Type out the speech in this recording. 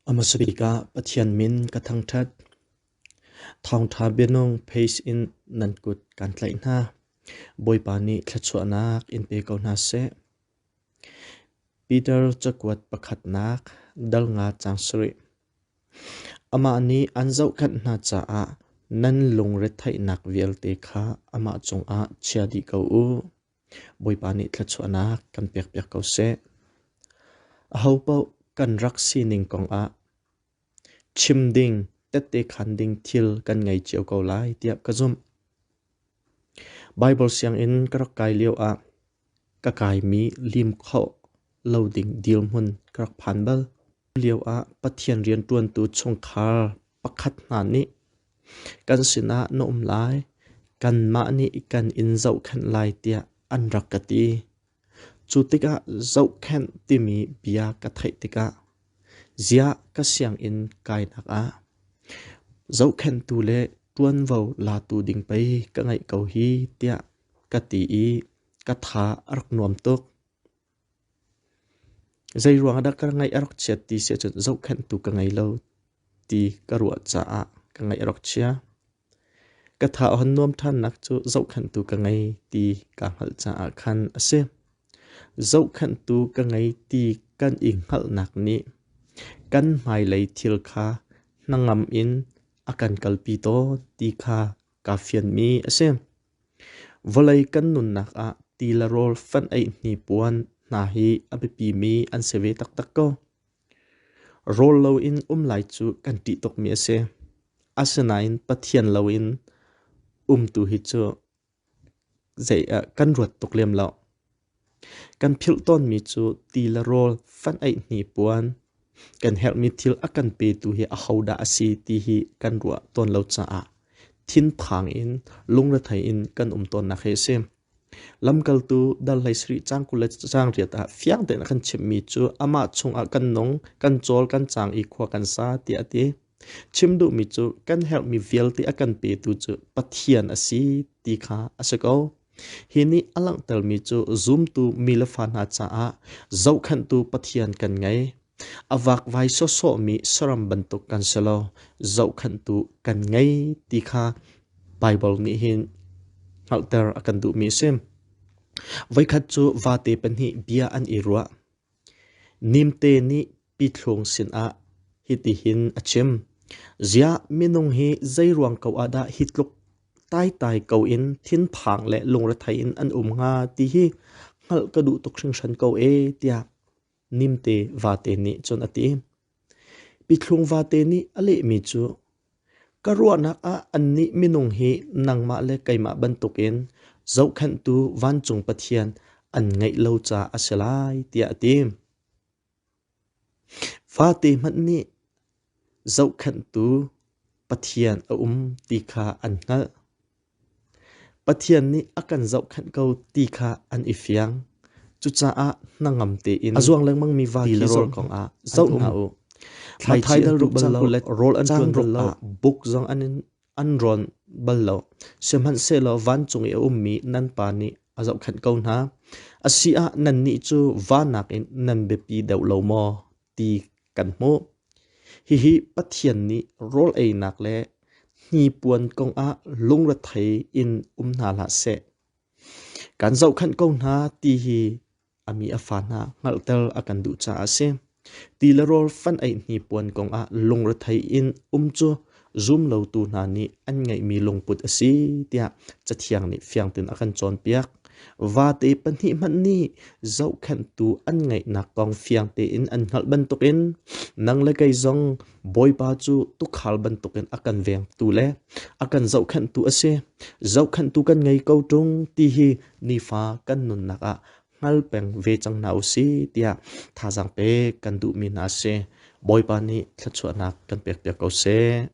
A hmasa bik ah Pathian min ka thangṭhat. Thawngṭha bianung page in nan kut kaan tlaih hna. Bawipa nih thluachuahnak in pe ko hna seh. Peter cakuat pakhatnak dal nga caang sarih. Amah nih an zohkhenh hna caah nan lungretheihnak vialte kha amah cungah chia dih ko u. Bawipa nih thluachuahnak kan pekpiak ko seh. Ahopaoh kan rak sining kongah chim ding, tette khan ding thil kan ngei cio ko lai tiah ka zumh. Baibal sianginn ka rak kai lioah ka kaimi lim khawh lo ding dirhmun ka rak phan bal. Lioah Pathian rianṭuantu chungkhar pakhat hna nih kan sinah na um lai, kanmah nih kan in zohkhenh lai tiah an rak ka ti. Cu tikah zohkhenh timi bia ka theih tikah ziah ka sianginn kainak ah zohkhenhtu le ṭuanvo latu ding pei ka ngeih ko hi tiah ka ti i ka tha a rak nuam tuk. Zeiruang ah dah ka ngaih a rak chiat ti si ahcun zohkhenhtu ka ngei lo ti ka ruah caah ka ngaih a rak chia. Ka tha a hon nuam ṭhannak cu zohkhenhtu ka ngei ti kaa hngalh caah khan a si. Zohkhenhtu ka ngei ti kan i hngalhnak nih kan hmailei thil kha hnangam in a kan kalpi tawn ti kha kaa fianmi a si. Vawlei kan nunnak ah ti le rawl fanh ei hnipuan hna hi a biapimi an si ve taktak ko. Rawl loin um lai cu kan ṭih tukmi a si. Asinain Pathian loin um tu hi cu zei ah kan ruat tuk lem lo. Kan philh tawnmi cu ti le rawl fanh ei hnipuan kan herhmi thil a kan petu hi ahodah a si ti hi kan ruah tawn lo caah thinphang in lungrethei in kan um tawnnak hi a si. Lamkaltu dal hlei sarih caang 20 le caang riat ah fiang tein a kan chimhmi cu amah chungah kan nung, kan cawl, kan caang i khua kan sa tiah a ti. Chim duhmi cu kan herhmi vialte a kan petu cu Pathian a si ti kha a si ko. Hi nih a langhtermi cu zumtu mi le fa hna caah zohkhenhtu Pathian kan ngei. A vakvai sawsawhmi saram bantuk kan si lo, zohkhenhtu kan ngei ti kha Baibal nih hin hngalhter a kan duhmi a si. Voikhat cu vate pahnih bia an i ruah. Nimte nih pithlung sinah hitihin a chim: Ziah minung hi zeiruang ko ah dah hi tluk taitai ko in thinphang le lungrethei in an um hnga ti hi hngalh ka duh tuk hringhran ko ee tiah Nimte vate nih cun a ti. Pithlung vate nih a lehmi cu, Ka ruahnak ah annih minung hi nangmah le keimah bantukin zohkhenhtu vancung Pathian an ngeih lo caah a si lai, tiah a ti. Vate hmanh nih zohkhenhtu Pathian a um ti kha an hngalh. Pathian nih a kan zohkhenh ko ti kha an i fiang. Cucaah hnangam tein a zuang lengmangmi va khi rawl kongah zoh hna u. Thlaici an tuh bal lo, rawl an ṭuan bal lo, buk zong an in an rawn bal lo. Sihmanhsehlaw vancung i a ummi nan Pa nih a zohkhenh ko hna. A si ah nannih cu va nakin nan biapi deuh lo maw ti kan hmuh. Hihi Pathian nih rawl einak le hnipuan kongah lungrethei in um hna hlah seh. Kan zohkhenh ko hna ti hi a mi a fa hna hngalhter a kan duh caah a si. Ti le rawl fan ei hnipuan kongah lungrethei in um cu zum lotu hna nih an ngeihmi lungput a si tiah Cathiang nih fiang tein a kan cawnpiak. Vate pahnih hmanh nih zohkhenhtu an ngeihnak kong fiang tein an hngalh bantukin nang le kei zong Bawipa cu tuukhal bantukin a kan vengtu le a kan zohkhenhtu a si. Zohkhenhtu kan ngei ko ṭung ti hi nifa kan nunnak ah hngal peng ve cang hna u sih tiah thazaang pek kan duhmi hna a si. Bawipa nih thluachuahnak kan pekpiak ko seh.